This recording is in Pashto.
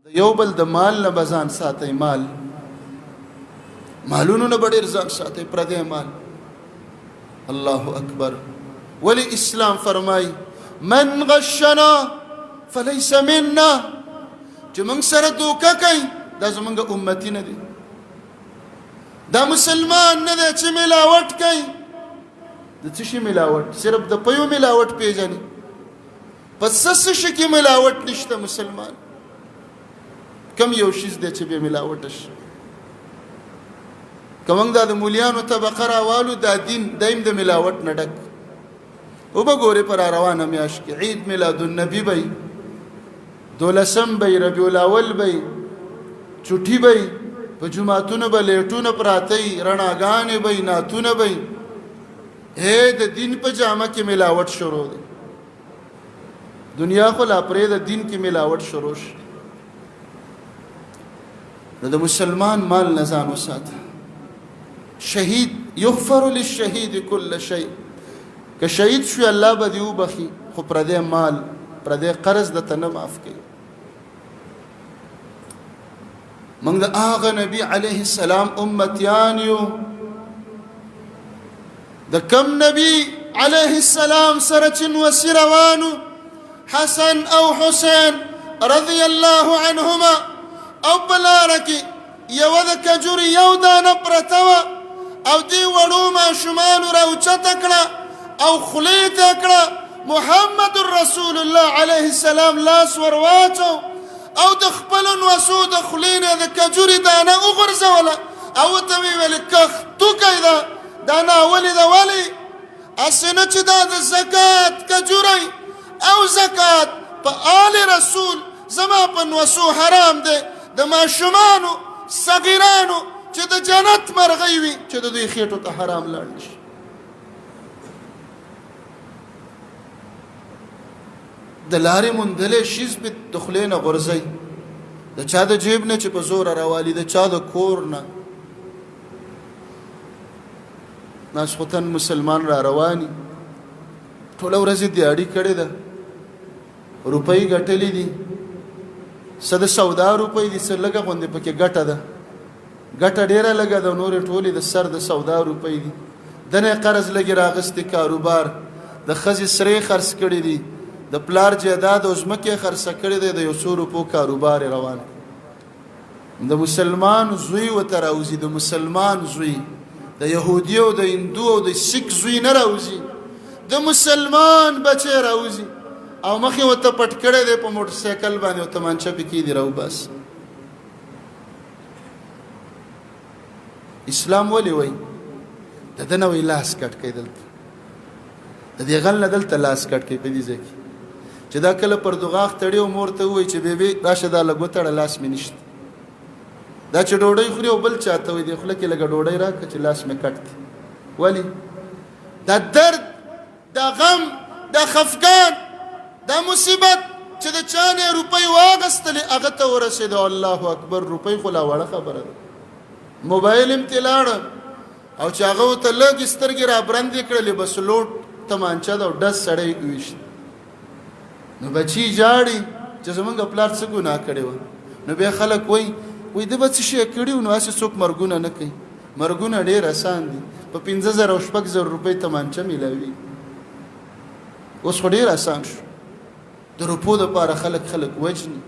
د یو بل د مال نه به ځان ساتئ، مال مالونو نه به ډېر ځان ساتئ، پردی مال. الله اکبر. ولی اسلام فرمای من غشنا فليس منا، چې موږ سره دوکه کوي دا زمونږ امتی نه دی، دا مسلمان نه دی چې ملاوت کوي. د څه شي ملاوت؟ صرف د پیو ملاوت پیژني، په څه څه شي کې ملاوت نشته. مسلمان کم یو شیز دی چې بې ملاوټه شي؟ که موږ دا د مولیانو طبقه راوالو، دا دین دایم د ملاوټ نه ډک. وبه ګورې په را روانه میاشت کې عید میلاد النبي به وي، دولسم به وي، ربیع الاول به وي، چوټي به وي، په جوماتونو به لیټونه پراته وي، رڼاګانې به وي، نعتونه به وي. د دین په جامه کې ملاوټ شروع دی. دنیا خو لا پرې د دین کې ملاوټ شروع شي. نو د مسلمان مال نه ځان وساته. شهید یغفر للشهید کل شیء، که شهید شوې الله به دې وبخي، خو پردی مال پردی قرض درته نه معاف کوي. موږ د هغه نبی علیه السلام امتیان یو، د کم نبی علیه السلام سره چې نوسي روانو حسن او حسین رضی الله عنهما، او په لاره کې یوه د کجوري یو دانه پرته وه او دې وړو ماشومانو راوچته کړه او خولې ته کړه. محمد رسول الله علیه السلام لاس ور واچو او د خپلو نوسو د خولې نه د کجوري دانه وغورځوله او ورته ویې ویل کښت وکړئ، دا دا ناولې ده، ولې هسې نه چې دا د زکات کجوری او زکات په آل رسول زما په نوسو حرام دی، د ماشومانو صغیرانو چې د جنت مرغۍ وي چې د دوی خېټو ته حرام لاړ نشي. د لارې موندلې شیز په د خولې نه غورځوي، د چا د جیب نه چې په زوره راوالي، د چا د کور نه. ماسخوتن مسلمان را رواني، ټوله ورځ یې دیاړي کړې ده، روپۍ ګټلې دي، څه د سودا روپۍ دي، څه لږه غوندې پکې ګټه ده، ګټه ډېره لږه ده، نورې ټولې د سر د سودا روپۍ دي. دنه قرض لږې راغستې، کاروبار د ښځې سرې خرڅ کړي دي، د پلار جایداد او ځمکې یې خرڅه کړې دی، د یو څو روپو کاروبار یې روان. د مسلمان زوی ورته راوځي، د مسلمان زوی، د یهودي او د هندو او د سیک زوی نه راوځي، د مسلمان بچی راوځي او مخ یې ورته پټ کړی دی په موټرسایکل باندې او تمانچه پې کېدي راوباسي. اسلام ولې وایي د ده نه وایي لاس کټ کوي دلته، د دې غل نه دلته لاس کټ کوي په دې ځای کې چې دا کله پر دغاښ تړي او مور ته ووایي چې بیبي راشه دا لږ وتړه لاس مې نشته. دا چې ډوډۍ خوري او بل چاته وایي دې خوله کې لږه ډوډۍ راکړه چې لاس مې کټ دی. ولې؟ دا درد، دا غم، دا خفګان، دا مصیبت چې د چا نه روپۍ واغستلې هغه ته ورسېده. الله اکبر، روپۍ خو لا وړه خبره ده، موبایل هم ترې لاړه او چې هغه ورته لږې سترګې را برندې کړلې بس لوټ تمانچه ده او ډز سړی وویشت. نو بچي ژاړي چې زمونږ پلار څه ګناه کړې وه. نو بیا خلک وایي وایي ده به څه شی کړي وو، نو هسې څوک مرګونه نه کوي. مرګونه ډېر اسان دي، په 5000 او 6000 روپۍ تمانچه میلاوي. اوس خو ډېر اسان شو، د روپو دپاره خلک خلک وژني.